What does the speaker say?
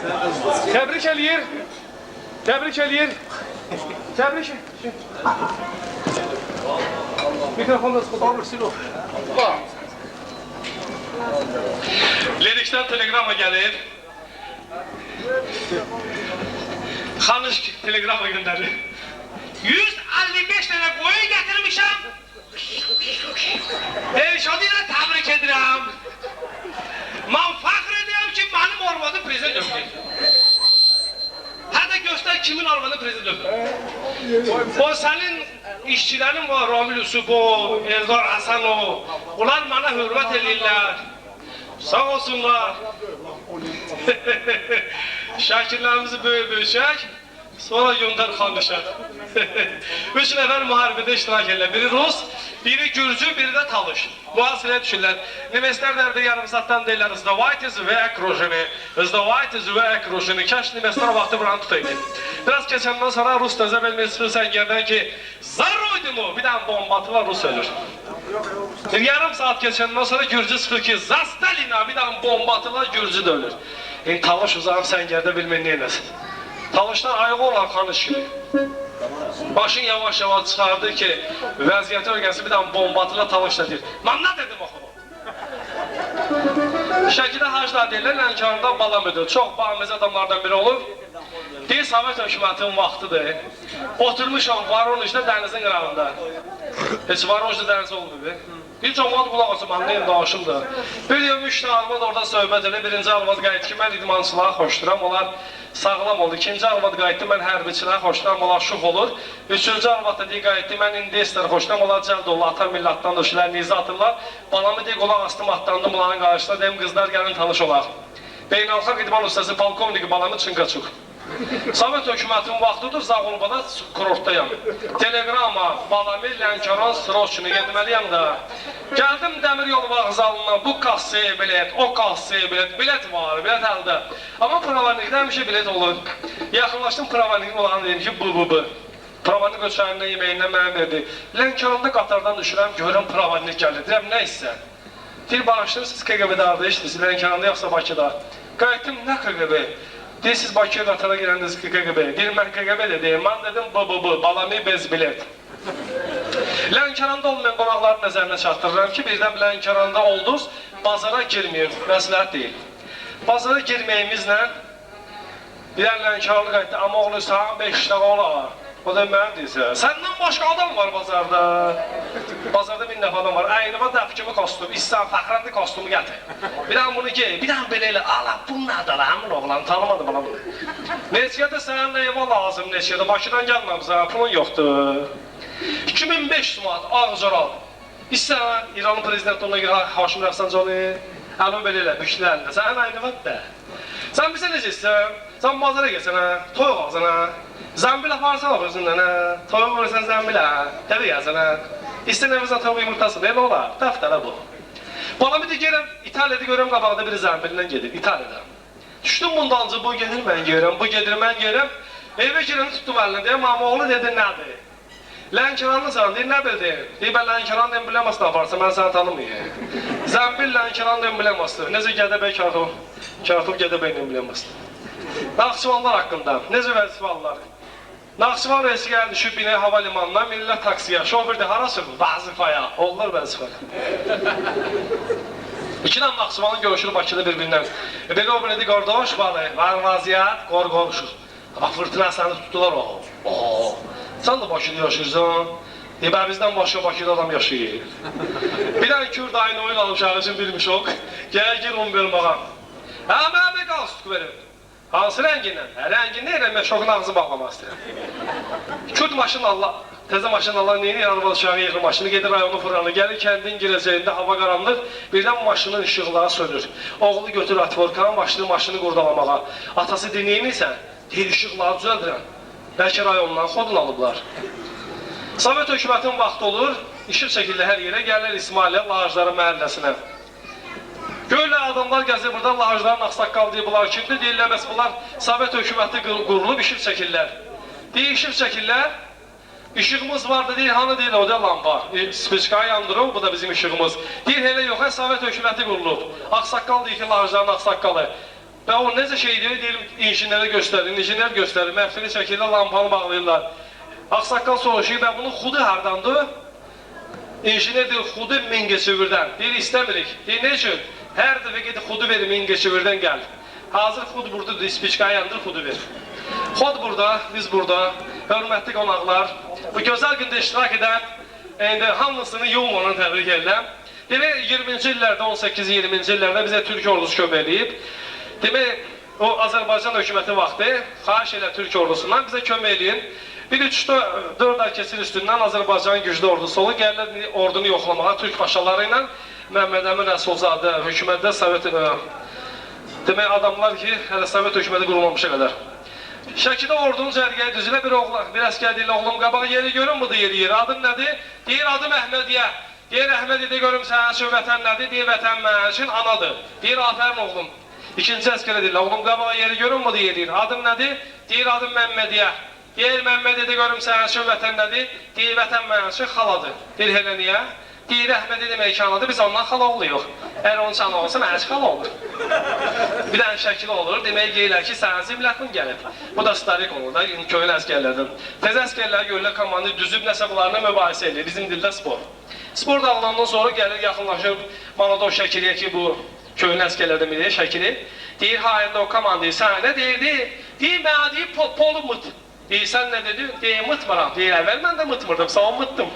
Təbrik eləyir. Təbrik eləyir. Təbrik. Mikrofonu da sıxıl. Lerikdən telegrama gəlir. Xanış telegrama göndərir. 155 dənə qoyun gətirmişəm. Elşadı ilə təbrik edirəm. Mən fəxr edirəm ki, mənim arvadım prezident öpdü. Hədə göstər kimin arvadı prezident öpdü. O sənin işçilərin var, Ramil Yusubov, Eldar Həsənov. Onlar mənə hörmət eləyirlər. Sağ olsunlar. Şəkillərimizi böyük-böyük çək, sonra göndər Xanışa. 3 nəfər müharibədə iştirak edirlər. Biri Rus, biri Gürcü, biri də Talış. Mühasirəyə düşürlər. Nemeslər də yarım saatdan deyirlər, Zdavaytiz və okrujeni. Zdavaytiz və okrujeni. Kaş nemeslər vaxtı buranı tutaydı. Biraz keçəndən sonra Rus təzə bilmir, səngərdən ki, Zaroydunu, bir dənə bomba atırlar, Rus ölür. Bir yarım saat keçəndən sonra Gürcü çıxır ki, Za Stalina, bir dənə bomba atırlar, Gürcü də ölür. İndi Talış uzanıb səngərdə bilmir nə eləsin. Talışlar ayağı olan Xanış kimi. Başın yavaş-yavaş çıxardı ki, vəziyyəti öyrənsin, bir dənə bomba atırlar, Talış da deyir. Mən nə dedim axı? Şəkidə Hacılar deyirlər, Lənkəranda bala müdür. Çox baməzə adamlardan biri olub. Deyir, Sovet hökumətinin vaxtıdır. Oturmuşam Varonejdə dənizin qırağında. Heç Varonejdə dəniz olmayıb. Bir camaat qulaq asın, mən deyim, danışım da. Bir deyim, 3 dənə arvad orada söhbət elə. Birinci arvad qayıtdı ki, mən idmançılara xoşduram, onlar sağlam oldu. İkinci arvad qayıtdı, mən hərbiçilərə xoşduram, onlar şux olur. Üçüncü arvad da deyir, qayıtdı, mən indiyesləri xoşduram, onlar cəld olur, ata millətdən düşürlər, nizə atırlar. Balamı deyir, qulaq astım, atlandım bunların qarşısına, deyim, qızlar gəlin tanış olaq. Beynəlxalq idman ustası polkovniki balamı Çınqaçuk. Sovet hökumətinin vaxtıdır, Zağulbada kurortdayam. Telegrama, Balami, Lənkəran, Sroçini getməliyəm də. Gəldim dəmir yolu vağzalına, bu kassaya bilet, o kassaya bilet, bilet var, bilet əldə. Amma pravarnikdə həmişə bilet olur. Yaxınlaşdım pravarnikin olanı deyim ki, bu. Pravarnik ölçəyindən, yeməyindən mənə verdi. Lənkəranda qatardan düşürəm, görürəm pravarnik gəlir. Deyirəm, nə istəyən? Deyir, bağışlayın, siz KQB-də harada işləyirsiniz, Lənkəranda yoxsa Bakıda? Qayıtdım, nə KQB? Deyir, siz Bakıya qatara girəndiniz KQB. Deyir, mən KQB də deyim. Mən dedim, bu, balami bez bilet. Lənkəranda olmayan qonaqların nəzərinə çatdırıram ki, birdən Lənkəranda oldunuz, bazara girməyin, məsləhət deyil. Bazara girməyimizlə bir Lənkəranlı qayıtdı, amma oğlu sağın 5 dəqiqə olar. O da mənim deyirsə, səndən başqa adam var bazarda. Bazarda 1000 dəfə adam var. Əynimə dəf kimi kostyum, İslam Fəxrəndi kostyumu gətir. Bir dənə bunu giy, bir dənə belə elə, ala bu nədir, həmin oğlan, tanımadım bana bunu. Neçəyə də sənin neyvə lazım, neçəyə də Bakıdan gəlməmsən, pulun yoxdur. 2500 manat ağ corab. İstəyən İranın prezidenti ona görə Haşim Rəfsancani, əlimi belə elə, büklə əlində. Sənin əynivət də. Sən bizə necə istəyən? Sən bazara gəlsən, hə? Toyuq alsan, hə? Zəmbil aparsan özündən, hə? Toyuq vurursan zəmbilə, təbii gəlsən, hə? İstəyən evimizdən toyuq yumurtası, elə olar? Dəftələ bu. Bana bir də gələm, İtaliyada görürəm qabaqda biri zəmbillə gedir, İtaliyada. Düşdüm bundancı, bu gedir, mən gəlirəm, bu gedir, mən gəlirəm. Evə girəni tutdum əlinə, deyəm, mama oğlu dedi, nədir? Lənkəranlısan, deyir, nə bildin? Deyir, mən Lənkəranın emblemasını aparsam, mən səni tanımayayım. Zəmbil Lənkəranın emblemasıdır. Necə Gədəbəy Kartov, Kartov Gədəbəyin emblemasıdır. Naxçıvanlar haqqında, necə vəzifə alırlar? Naxçıvan rəisi gəldi düşüb binəyə hava limanına, millət taksiyə, şofer də harası? Vəzifəyə, onlar vəzifəyə. İki dənə Naxçıvanın görüşür Bakıda bir-birindən. Biri o biri dedi, qardaş, var vəziyyət, qor qonşuq. Bax, fırtına səni tutdular o. Oo. Sən də Bakıda yaşayırsan. Deyir, bə, bizdən başqa Bakıda adam yaşayır. Bir dənə Kürd ayını oyun alıb şəhər bilmiş o. Gəl, gir un verməğa. Hə, mənə bir qalstuk verin. Hansı rəngindən? Hə, rəngi nə elə, mən şoqun ağzı bağlamaq istəyirəm. Kürd maşın Allah, təzə maşın Allah neyini arvad uşağı yığır maşını, gedir rayonu fırlanır, gəlir kəndin girəcəyində hava qaranlıq, birdən maşının işıqları sönür. Oğlu götürür atvorkanı, başlayır maşını qurdalamağa. Atası deyir, neynirsən? Deyir, işıqları düzəldirəm. Bəlkə rayondan xodun alıblar. Sovet hökumətinin vaxtı olur, işıq çəkirlər hər yerə, gəlirlər İsmailiyyə Lajların məhəlləsinə. Görürlər adamlar gəzir burada, Lajların ağsaqqal deyir, bunlar kimdir? Deyirlər, bəs bunlar Sovet hökuməti qurulub, işıq çəkirlər. Deyir, işıq çəkirlər, işığımız vardı, deyir, hanı deyir, o da lampa. Spiçkayı yandırır, bu da bizim işığımız. Deyir, elə yox, Sovet hökuməti qurulub. Ağsaqqal deyir ki, Lajların ağsaqqalı. Və o necə şeydir, deyir, injinerə göstərir, injiner göstərir, məftilini çəkirlər, lampanı bağlayırlar. Ağsaqqal soruşur, və bunun xudu hardandır? İnjiner deyir, xudu Mingəçevirdən. Deyir, istəmirik. Deyir, nə üçün? Hər dəfə gedib xudu verir, Mingəçevirdən gəl. Hazır xud buradadır, spiçkanı yandır, xudu ver. Xod burada, biz burada, hörmətli qonaqlar, bu gözəl gündə iştirak edən, indi hamısını yumorla təbrik edirəm. Demək, 20-ci illərdə, 18-20-ci illərdə bizə Türk ordusu kömək eləyib. Demək, o Azərbaycan hökuməti vaxtı xahiş elə Türk ordusundan bizə kömək eləyin. Bir 3-4 ay keçir üstündən Azərbaycanın güclü ordusu olur. Gəlirlər ordunu yoxlamağa Türk paşaları ilə Məmməd Əmin Rəsulzadə hökumətdə Sovet demək adamlar ki, hələ Sovet hökuməti qurulmamışa qədər. Şəkidə ordunun cərgəyi düzülə bir oğlan, bir əskər deyir, oğlum qabağa yeri görün budur yeri yeri. Adın nədir? Deyir adım Əhmədiyə. Deyir Əhməd dedi görüm sənin üçün vətən nədir? Deyir vətən mənim üçün anadır. Deyir afərin oğlum. İkinci əskərə deyirlər, oğlum qabağa yeri görün budur yeri yeri. Adın nədir? Deyir adım Məmmədiyə. Deyir Məmməd dedi görüm sənin üçün vətən nədir? Deyir vətən mənim üçün xaladır. Deyir elə niyə? Deyir Əhməd demək ki anadır, biz ondan xala oluyuq. Əgər onun üçün ana olsa mənim üçün xala olur. Bir dənə şəkil olur, demək deyirlər ki, sənin zimlətin gəlib. Bu da starik olur da, köhnə əskərlərdən. Təzə əskərlər görürlər, komandir düzüb nəsə bunlarla mübahisə edir. Bizim dildə spor. Spor dağılandan sonra gəlir, yaxınlaşır Manadov Şəkiliyə ki, bu köhnə əskərlərdən biri Şəkili. Deyir, ha, indi o komandir sənə nə deyirdi? Deyir, mənə deyir, polu mıt. Deyir, sən nə dedin? Deyir, mıtmıram. Deyir, əvvəl mən də mıtmırdım, sonra mıtdım.